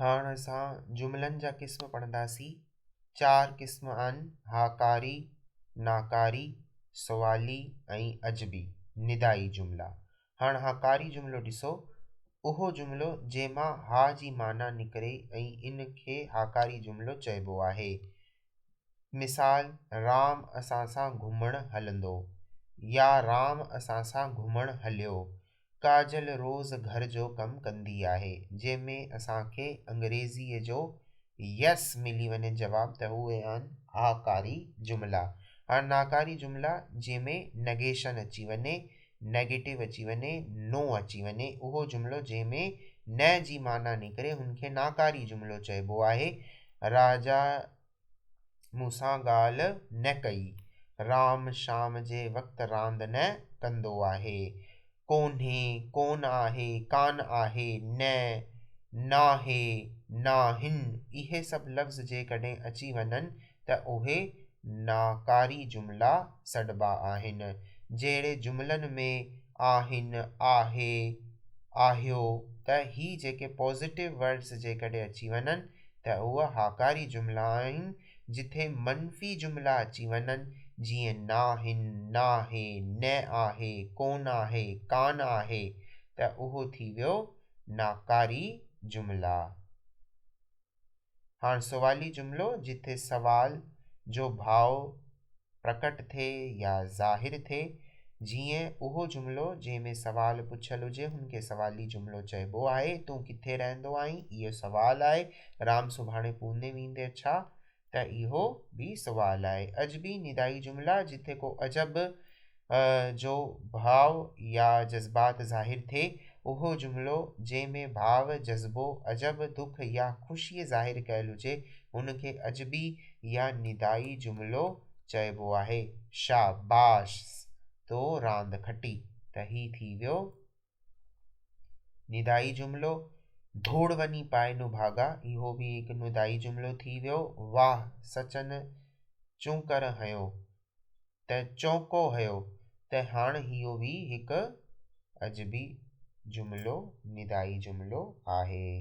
هاڻ اسان جملن جا قسم پڙهنداسين. چار قسم آهن، هاڪاري، ناڪاري، سوالي ۽ عجبي، ندائي جملا. هاڻ هاڪاري جملو ڏسو، اهو جملو جنهن مان ها جي معنيٰ نڪري ۽ ان کي هاڪاري جملو چئبو آهي. مثال، رام اسان سان گهمڻ هلندو يا رام اسان سان گهمڻ هليو. ڪاجل روز گهر جو ڪم ڪندي آهي. جنهن ۾ اسان کي انگريزيء جو Yes ملي وڃي جواب ته اهي آهن هاڪاري جملا. هاڻ ناڪاري جملا جنهن ۾ نگيشن اچي وڃي، Negative اچي وڃي، No اچي وڃي، اهو جملو جنهن ۾ نه جي معنيٰ نڪري هن کي ناڪاري جملو چئبو آهي. راجا مون سان ڳالهه نه ڪئي. رام شام جي وقت راند نه ڪندو آهي. ڪونهي، ڪونه آهي، ڪانه آهي، نه، ناهي، ناهن، اهي سڀ لفظ جيڪڏهن اچي وڃن ته اهي ناڪاري جملا سڏبا آهن. جهڙي جملن ۾ آهن، آهي، آهيو ته هي جيڪي پازيٽو ورڊس جيڪڏهن اچي وڃن ته اهي هاڪاري جملا آهن، جٿي منفي جملا اچي وڃن، جيئن ناهن، ناهي، نه آهي، ڪونه آهي، ڪانه آهي ته اهو ٿي ويو ناڪاري جملا. هاڻ سوالي جملو جٿي سوال جو ڀاء پرڪٽ ٿئي يا ظاهر ٿئي، جيئن اهو جملو جنهن ۾ سوال پڇيل هجي هن کي سوالي جملو چئبو آهي، تون ڪٿي رهندو آهين؟ اهو سوال آهي، رام سڀاڻي پوني ويندي ڇا؟ ته اهو به سوال آهي. عجبي ندائي جملا جٿي ڪو عجب جو ڀاء يا جذبات ظاهر ٿئي، اهو جملو جنهن ۾ ڀاء، جذبو، عجب، دک يا خوشيء ظاهر ڪيل هجي، ان کي عجبي يا ندائي جملو چئبو آهي. شاباش! تو راند کٽي. ته هي ٿي ويو ندائي جملو. ڌوڙ وڃي پائي نڀاڳا، اهو به هڪ ندائي جملو ٿي ويو. واهه! سچن چونڪر هنيو. ته چونڪو هيو ته هاڻ اهو به هڪ عجبي جملو، ندائي جملو، آهي.